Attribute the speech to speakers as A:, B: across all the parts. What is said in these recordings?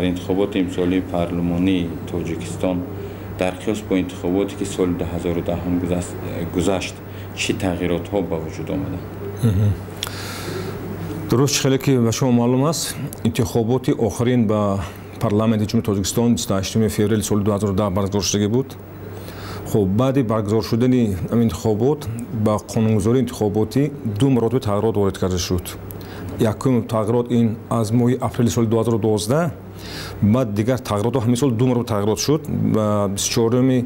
A: Интихоботи имсолии парлумонии Тоҷикистон дар қиёс бо интихоботе ки соли 2010 гузашт, чӣ тағйиротҳо ба вуҷуд омаданд?
B: Дуруст, хеле ки ба шумо маълум аст, интихоботи охирин ба парламенти Ҷумҳурии Тоҷикистон 28 феврали соли 2010 баргузор шудагӣ буд. Хуб, баъди баргузор шудани интихобот ба қонунгузории интихоботӣ ду маротиба тағйирот ворид карда шуд. Якум тағйирот ин аз моҳи апрели соли 2012, баъд дигар тағйиротҳо ҳамин сол ду маротиба тағйирот шуд. 24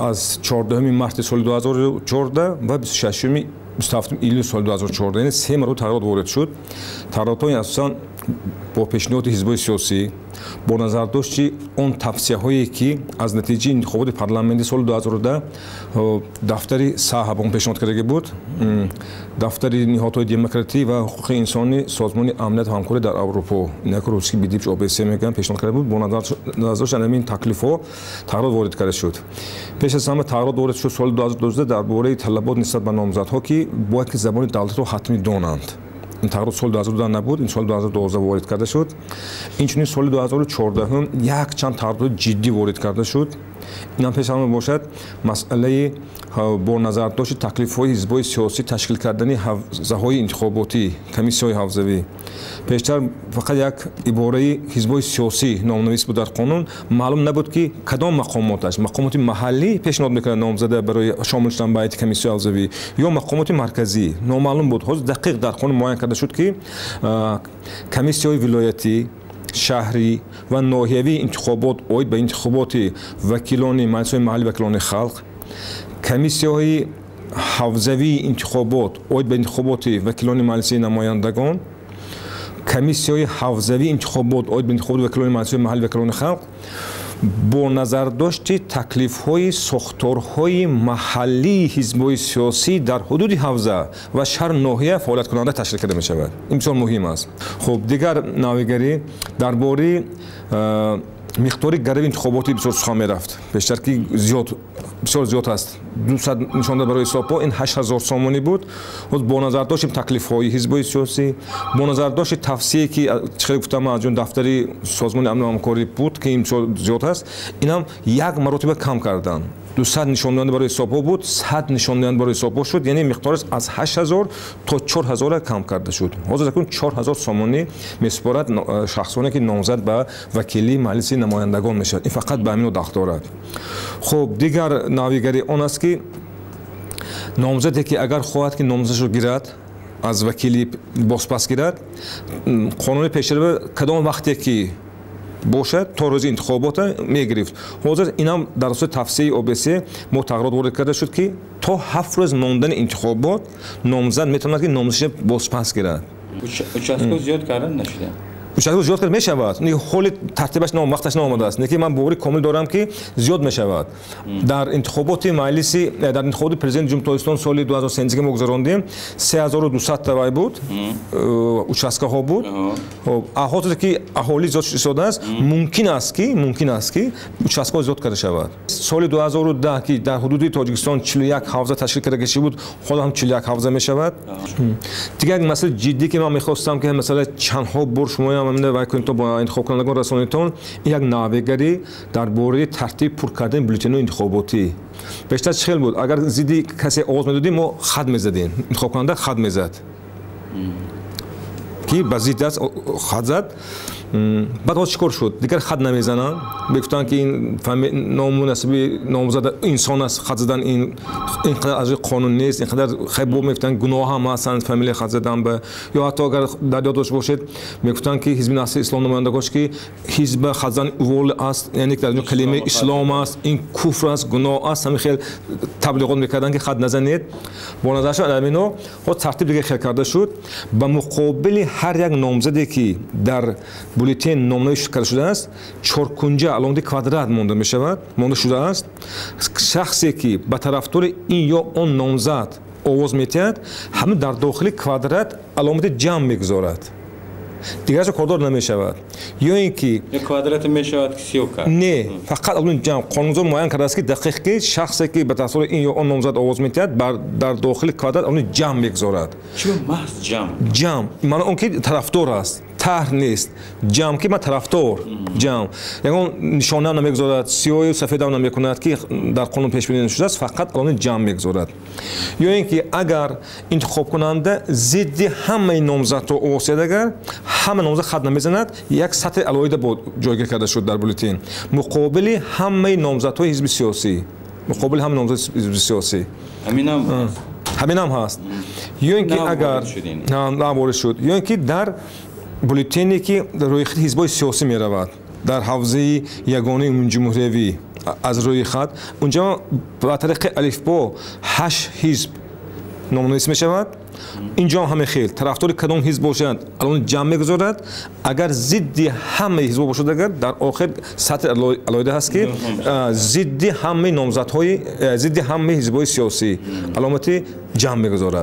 B: аз 14 марти соли 2014 ва 26 27 июли соли 2014, яъне се маротиба тағйирот ворид шуд. Тағйиротҳои асосан бо пешниҳоди ҳизбҳои сиёсӣ, бо назардошти он тавсияҳое ки аз натиҷаи интихоботи парламенти соли 2010 дафтари САҲА ба он пешниҳод кардагӣ буд, дафтари ниҳодҳои демократӣ ва ҳуқуқи инсони Созмони амният ва ҳамкорӣ дар Аврупо, инаку русски БДИПЧ ОБСЕ мегӯянд, пешниҳод карда буд. Бо назардошти ҳамин таклифҳо тағйирот ворид карда шуд. Пеш аз ҳама тағйирот ворид шуд соли 2012 дар бораи талабот нисбат ба номзадҳо, ки бояд ки забони давлатро ҳатмӣ донанд. Ин тағйирот соли 2010 набуд, ин соли 2012 ворид карда шуд. Инчунин соли 2014 якчанд тағйироти ҷиддӣ ворид карда шуд. Инам пеш ҳама бошад масъалаи бо назардошти таклифҳои ҳизбҳои сиёсӣ ташкил кардани ҳавзаҳои интихоботӣ, комиссияҳои ҳавзавӣ. Пештар фақат як ибораи ҳизбҳои сиёсӣ номнавис буд дар қонун, маълум набуд ки кадом мақомоташ, мақомоти маҳаллӣ пешниҳод мекунад номзада барои шомил шудан ба ҳайати комиссияи ҳавзавӣ ё мақомоти марказӣ, номаълум буд. Ҳозир дақиқ дар қонун муайян карда шуд ки комиссияҳои вилоятӣ, шаҳрӣ ва ноҳиявии интихобот оид ба интихоботи вакилони маҷлисҳои маҳаллӣ, вакилони халқ, комиссияҳои ҳавзавии интихобот оид ба интихоботи вакилони маҷлиси намояндагон, комиссияҳои ҳавзавии интихобот оид ба интихоботи вакилони маҷлисҳои маҳаллӣ, вакилони халқ бо назардошти таклифҳои сохторҳои маҳаллии ҳизбҳои сиёсӣ дар ҳудуди ҳавза ва шаҳр ноҳия фаъолияткунанда ташкил карда мешавад. Ин бисёр муҳим аст. Хуб, дигар навигарӣ дар бораи миқдори гарави интихоботӣ бисёр сухан мерафт. Бештар ки зиёд, бисёр зиёд аст. 200 нишонда барои ҳисобҳо ин 8000 сомонӣ буд. Ҳоз бо назардошти таклифҳои ҳизбҳои сиёсӣ, бо назардошти тавсияе ки чӣ гуфтам аз ҷон дафтари Созмони амну ҳамкорӣ буд, ки ин бисёр зиёд аст, инам як маротиба кам карданд. 200 нишондиҳанда барои ҳисобҳо буд, 100 нишондиҳанда барои ҳисобҳо шуд, яъне миқдораш аз 8000 то 4000 кам карда шуд. Ҳозир акнун 4000 сомонӣ месупорад шахсоне ки номзад ба вакилии маҷлиси намояндагон мешавад. Ин фақат ба ҳамино дахл дорад. Хуб, дигар навигарӣ он аст ки номзаде ки агар хоҳад ки номзадашро гирад, аз вакили бозпас гирад, қонуни пешрафта кадом вақте ки бошад то рӯзи интихобота мегирифт. Ҳозир инам дар асоси тавсияи ОБСЕ мо тағйирот ворид карда шуд ки то 7 рӯз мондани интихобот номзад метавонад ки номзадашро бозпас гирад.
A: Участко зиёд карда нашуда?
B: Участко зиёд карда мешавад. Ҳоли тартибаш вақташ наомадааст. Лекин ман бовари комил дорам ки зиёд мешавад. Дар интихоботи маҷлиси, дар интихоботи президенти Ҷумҳурии Тоҷикистон соли 2013 ки мо гузарондем, 3200 тавай буд, участкаҳо буд. Ҳозир ки аҳолӣ зиёд истодааст, мумкин аст ки участкаҳо зиёд карда шавад. Соли 2010 ки дар ҳудуди Тоҷикистон 41 ҳавза ташкил карда шуда буд, ҳоло ҳам 41 ҳавза мешавад. Дигар як масъалаи ҷиддӣ ки ман мехостам ки масъала чандҳо бор шумоям вай кунед то ба интихобкунандагон расонедтон, ин як навигарӣ дар бораи тартиби пур кардани бюллетенҳои интихоботӣ. Бештар чӣ хел буд? Агар зидди касе овоз медодем, мо хат мезадем, интихобкунанда хат мезад ки ба зидд аст, хат зад. Баъд ҳоз чӣ кор шуд? Дигар хат намезананд, мегуфтанд ки ин ному насиби номзада инсон аст, хат задан ин қадар аз рӯи қонун нест, ин қадар хебо мегуфтанд гуноҳ ҳам ҳастанд фамилия хат задан ба. Ё ҳатто агар дар ёд дошта бошед, мегуфтанд ки ҳизби Насри Ислом намояндагош ки ҳизба хат задан увол аст, яъне дар инҷо калимаи ислом аст, ин куфр аст, гуноҳ аст, ҳамин хел таблиғот мекарданд ки хат назанед. Бо назар шуд амино ҳоз тартиб дигар хел карда шуд. Ба муқобили ҳар як номзаде ки дар бюллетен номнавис карда шудааст, чоркунҷа аломати квадрат монда мешавад, монда шудааст. Шахсе ки ба тарафдори ин ё он номзад овоз метиҳад, ҳамин дар дохили квадрат аломати ҷамъ мегузорад. Дигарашо кордор намешавад. Ё ин ки
A: квадрат мешавад ки сиёҳ кард?
B: Не, фақат аломати ҷамъ. Қонунгузор муайян кардааст ки дақиқ ки шахсе ки ба тарафдори ин ё он номзад овоз метиҳад, дар дохили квадрат аломати ҷамъ мегузорад.
A: Чӣ маҳз ҷамъ?
B: Ҷамъ маъно он ки тарафдор аст. Таҳр нест, ҷамъ ки ман тарафдор ҷамъ, ягон нишона намегузорад, сиёҳу сафедам намекунад, ки дар қонун пешбинӣ нашудааст, фақат аломати ҷамъ мегузорад. Ё ин ки агар интихобкунанда зидди ҳамаи номзадҳо овоз диҳад, агар ҳама номзад хат намезанад, як сатри алоҳида ҷойгир карда шуд дар бюллетен муқобили ҳамаи номзадҳои ҳизби сиёсӣ, муқобили ҳамаи номзадҳои ҳизби сиёсӣ. Ҳаминам ҳаст. Ё ин ки агар ворид шуд, ё ин ки дар бюллетене ки рӯйхати ҳизбҳои сиёсӣ меравад дар ҳавзаи ягонаи умумиҷумҳуриявӣ, аз рӯи хат унҷо ба тариқи алифбо ҳашт ҳизб номнависӣ мешавад. Инҷо ҳам ҳамин хел, тарафдори кадом ҳизб бошад, аломати ҷамъ мегузорад. Агар зидди ҳамаи ҳизбҳо бошад, агар дар охир сатри алоҳида ҳаст, ки зидди ҳамаи номзадҳои, зидди ҳамаи ҳизбҳои сиёсӣ, аломати ҷамъ мегузорад.